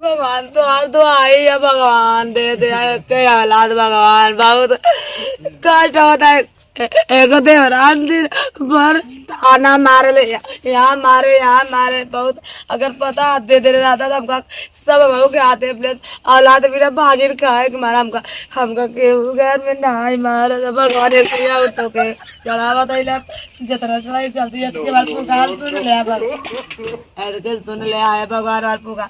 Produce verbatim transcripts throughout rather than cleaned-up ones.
भगवान, तो हम तो आई है, भगवान दे दे यार, के औलाद भगवान, बहुत कष्ट होता है। ए-, एगो देवरान दिन भर ताना मारे ले, या-, यहाँ मारे, यहाँ मारे, बहुत। अगर पता दे दे रहता तो हमका सब बहू के हाथे अपने औलाद बिना बाजिन खाए के मारा हमका, हमका केहू घर में ना आई मारा। भगवान ऐसे ही आओ तो के चढ़ावा तो इला जतरा चढ़ाई चलती है, इसके बाद पुकार सुन ले, अब ऐसे सुन ले आए भगवान और पुकार,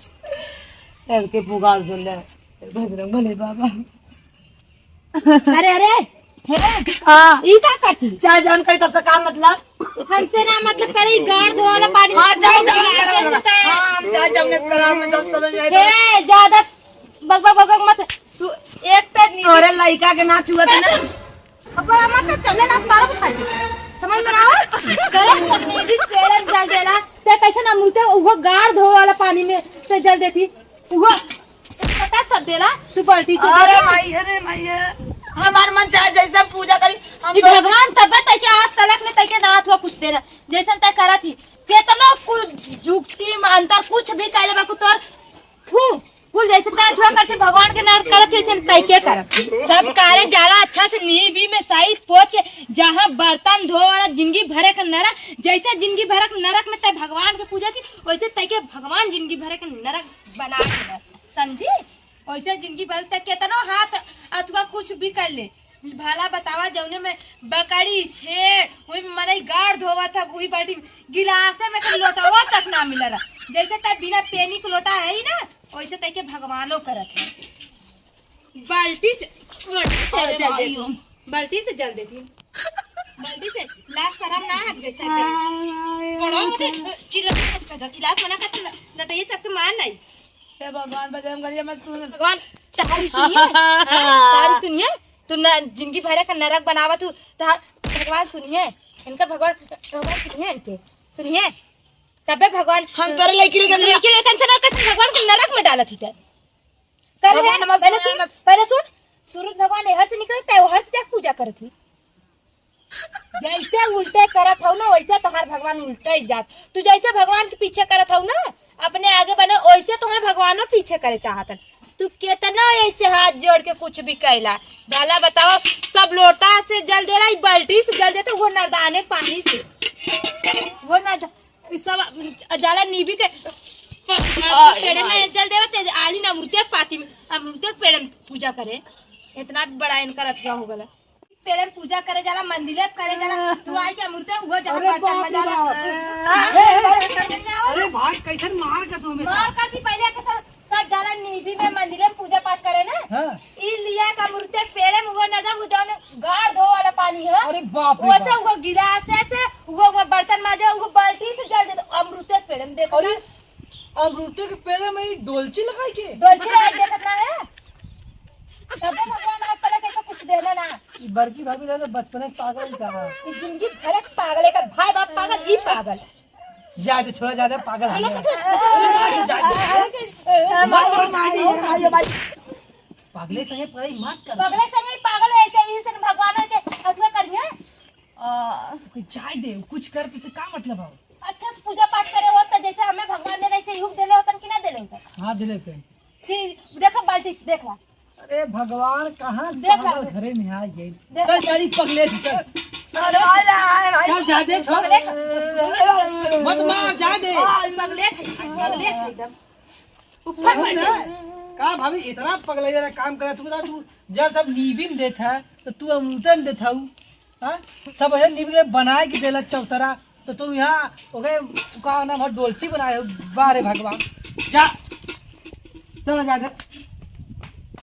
ऐसे पुकार सुन ले बजरंग बली बाबा। अरे, अरे, हे, हाँ। ई का करती? चाहे जौन करी, तब से का मतलब? हमसे ना मतलब करे, ई गाड़ धोवाला पानी हाँ, में चाहे जौन करी, तब से हाँ, हम चाहे जौन करा, हम जौन समझ में आई, हे, ज्यादा बक, बक, बक, बक मत। तू एक तो नीचे तोरे लइका के ना छुअत ना। अब मत चले ला, मारो खाई। समझ में आओ? करे सब नीचे पेड़न जल देला, ते कैसे ना मुड़ते, वो गाड़ धोवाला पानी में ते जल देती। उहो पता सब देला, तू बाल्टी से अरे देला। माई, अरे माई, हमार मन चाहे जैसे पूजा करी, हम ई तो भगवान तब तैके आज तलक ने तैके ना हाथ हुआ कुछ देला, जैसन तय करत ही, केतनो कुछ जुक्ति में अंतर कुछ भी कहले बाकू तोर फू, फूल जैसे तय थोड़ा करके भगवान के नाम करत, जैसे तय के करत। सब कार्य जाला अच्छा से नीबी में सही पोत के, जहाँ बर्तन धो वाला जिंदगी भरे के नरक, जैसे जिंदगी भरे के नरक में तय भगवान के पूजा थी, वैसे तय के भगवान जिंदगी भरे के नरक बना के रख, समझी? वैसे जिंदगी भर से केतनो हाथ अथवा कुछ भी कर ले, भला बतावा, जौने में बकरी, छेड़, वही में मनई गाड़ धोवत है, वही बाल्टी में गिलासे में के लोटवा तक ना मिल रहा। जैसे तय बिना पेनी के लोटा है ही ना, वैसे तय के भगवानो करत है। बाल्टी से, अरे जल माई देती, हो। बाल्टी से जल देती, बाल्टी से। लाज शरम ना है, वैसे पड़ो मत, चिल्ला मत कर, चिल्ला मना कर, लटैया चक्के मार नहीं। हे भगवान, बजरंग बली, मत सुन। भगवान, तहारी सुनिए, हाँ? तहारी सुनिए, तू न, जिंदगी भरे का नरक बनावा तू, तहार भगवान सुनिए, इनका भगवान, भगवान सुनिए इनके, सुनिए, तबे भगवान हम तोरे लइकी लेके लइकी लेके कैसे ना कैसे भगवान के नरक में डालत ही ते। करे भगवान है, हमार पहले सुनिए सुन, ना। पहले सुन, सूरज भगवान एहर से निकले, ते ओहर से जाके पूजा करत ही। जैसे उल्टे करत हऊ ना, वैसे तोहार भगवान उल्टे ही जात। तू जैसे भगवान के पीछे करत हऊ ना, अपने आगे बने, वैसे तुम्हें भगवानो पीछे करे चाहत हन। तू केतना ऐसे हाथ जोड़ के कुछ भी कैला, भला बताओ, सब लोटा से जल देला, ई बाल्टी से जल देता, वो नरदाने पानी से, वो नरदा-, ई सब जाला नीबी के पेड़े में जल देवा, ते आली ना अमृते पाती में, अमृते पेड़े में पूजा करे। इतना बड़ा इनका रतिया हो गला। पेड़े में पूजा करे जाला, मंदिरे में करे जाला। तू आई के अमृते उहो जहाँ अरे बर्तन बाप में रे जाला। बाप। हाँ, अरे, अरे, अरे, अरे भाई, कैसन मार कर तू हमें? मार कर थी पहले के सब, सब जाला नीबी में मंदिरे में पूजा पाठ करे ना। हाँ। ई लिया के अमृते पेड़े में उहो नजर, वो जौन गाड़ धो वाला पानी है। अरे बाप रे वैसे बाप। उहो गिलासे से, उहो, उहो बर्तन माजे, उहो बाल्टी से जल दे, अमृते पेड़े में देखो अरे, ना। अमरूदे के पेड़ में ई डोलची लगाई के? डोलची लगाई के देखत ना है? तबे भगवान आज तलक ऐसा कुछ देना ना। ई बड़की भाभी रहे तो बचपने से पागल ही कहा। ई जिंदगी भर एक पागल, एकर भाई बाप पागल, ई पागल। जा दे, छोड़ा, जा दे, पागल है। पागले संगे पढ़ाई मत कर। पगले संगे पागल है, ऐसे ही से भगवान के अथवा करिए। आ, जाए दे, कुछ कर, तुझे का मतलब है? अच्छा से पूजा पाठ करे होत, तो जैसे हमें भगवान देले, ऐसे युग देले होतन कि ना देले होतन? हाँ, देले होतन। कि देखो बाल्टी से, देख ला। अरे भगवान, कहाँ से देख ला। पागल घरे में आ गए? देख चल, ला। चल, ई पगले, चल। अरे भाई, अरे भाई। चल, जा दे, छोड़। पगले। मत मार, जा दे। हाँ, पगले, पगले एकदम। ऊपर बैठ जा। का भाभी, इतना पगले वाला काम करे तू, बता तू, जब सब नीबी में देत है, तो तू अमरूदन देत हऊ। हाँ? सब है निबले बनाए के देला चौतरा, तो तू यहाँ ओके का नाम है, डोलची बनाए हो। वाह रे भगवान, जा, चला जा दे।